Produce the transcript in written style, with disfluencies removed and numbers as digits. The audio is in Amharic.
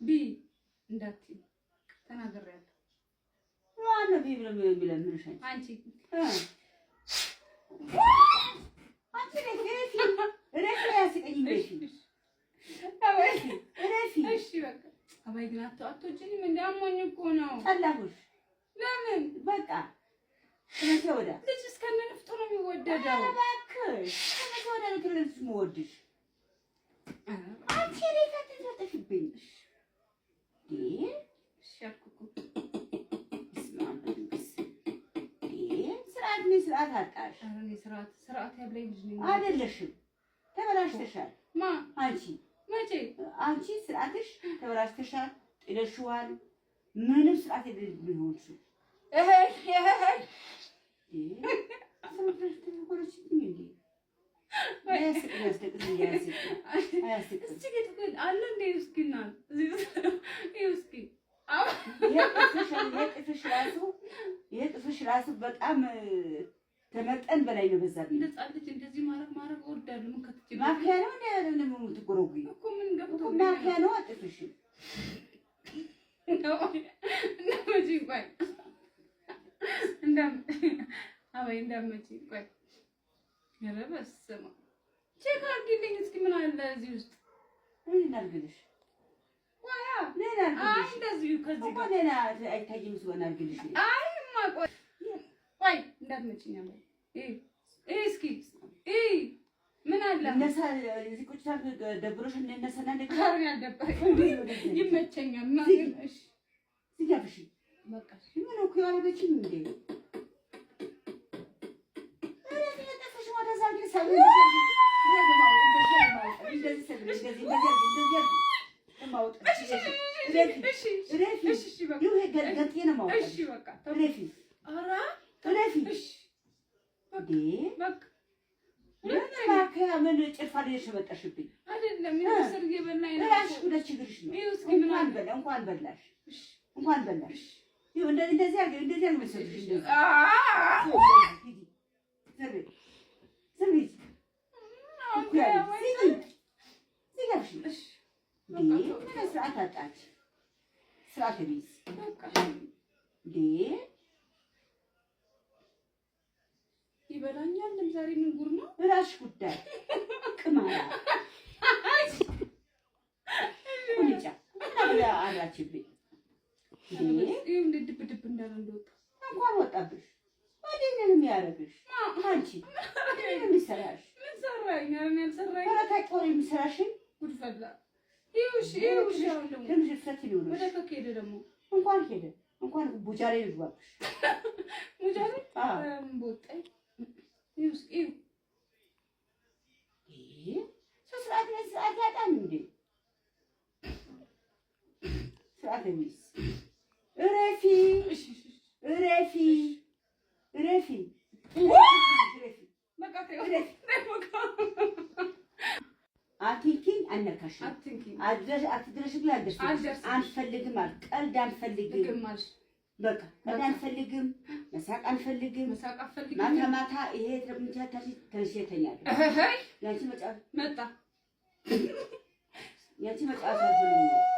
ቢ እንዳትዪ ተናግሬያለሁ። ማነው ቢ ብሎ የሚለምንሽ? አንቺ። አንቺ ረፊ ረፊ አያስቀኝም። ረፊ ረፊ። እሺ በቃ አባይ ግን አትወጂኝም እንደ አሞኝ እኮ ነው። ጠላሁሽ። ለምን? በቃ ከመቼ ወዲያ ልጅ እስከነ ንፍጡ ነው የሚወደደው። እባክሽ ከመቼ ወዲያ ነው ትልልሽ የምወድሽ? አንቺ ረፊ አትንጠፍብኝ። እሺ አልኩህ እኮ። ስርዓት እኔ ስርዓት አጣሽ። ኧረ እኔ ስርዓት ስርዓት ያለኝ ልጅ ነኝ። አይደለሽም፣ ተበላሽተሻል። ማ? አንቺ። መቼ? አንቺ ስርዓትሽ ተበላሽተሻል፣ ጥለሽዋል። ምንም ስርዓት የሌለሽ ሆንሽው። እህ አለ እንደ እስኪ እና እስኪ ይሄ ጥፍሽ ራሱ በጣም ከመጠን በላይ ነው በዛብኝ። እንደ ሕፃን ልጅ እንደዚህ ማድረግ ማድረግ እወዳለሁ። ምን ከትቼ ማኪያ ነው እንደ የምትጎረጉኝ እኮ ምን ገብቶ ማኪያ ነው ጥፍሽ። እንዳመጪ ቆይ አበይ እንዳመጪ ቆይ። ኧረ በስመ አብ check አድርጊልኝ እስኪ ምን አለ እዚህ ውስጥ? ምን እናድርግልሽ? ቆያ ምን አድርግልሽ? እንደዚሁ ከዚህ ጋር ደህና አይታይም ሲሆን አድርግልሽ። አይማ ቆይ ቆይ እንዳትመጪኝ አበይ። እስኪ ምን አለ እነሳ እዚህ ቁጭ ደብሮሽ እንነሳና አልደበረኝም፣ ይመቸኛል። እሺ ዝጊያፍሽ። በቃ ምን እኮ ያደረገችኝ እንዴ? ምን ጭልፋ ልጅሽ መጣሽብኝ? አይደለም ስር እየበላኝ ነው። እራስሽ ሁለት ችግርሽ ነው። እንኳን በላሽ እንኳን በላሽ። እንደዚህ እንደዚህ መሰለሽ። ስርዓት አጣች። ስርዓት ቢይዝ እንዴ ይበላኛል። ዛሬ ምን ጉር ነው? እራስሽ ጉዳይ ቅማላ ቁንጫ አላችብኝ። እንዴት ድብ ድብ እንዳለ እንደወጣ እንኳን ወጣብሽ። ወዴት ነው የሚያደርግሽ? አንቺ የሚሰራሽ ምን ሰራኝ? ኧረ እኔ አልሰራኝም። ኧረ ታውቂው የሚሰራሽን ጉድ ፈላ። ይኸውልሽ ይኸውልሽ፣ አሁን ደግሞ ትንሽ እፍረት ይኑርሽ። ወደ ከክ ሄደ ደግሞ እንኳን ሄደ እንኳን ቡጃሬ ልግባብሽ። ቡጃሬ በወጣኝ። ይኸው ይኸው ሰው ስርዓት ስርዓት ያጣል እንዴ? ስርዓት የሚይዝ እረፊ እረፊ እረፊ። አትንኪኝ፣ አልነካሽም፣ አትድረሽብኝ፣ አልደርስም፣ አንፈልግም አልክ። ቀልድ አንፈልግም፣ በቃ ቀልድ አንፈልግም፣ መሳቅ አንፈልግም። ማታ ማታ ይሄ ተንሼ እተኛለሁ። ያንቺ መጫወት መጣ፣ ያንቺ መጫወት አልፈልግም።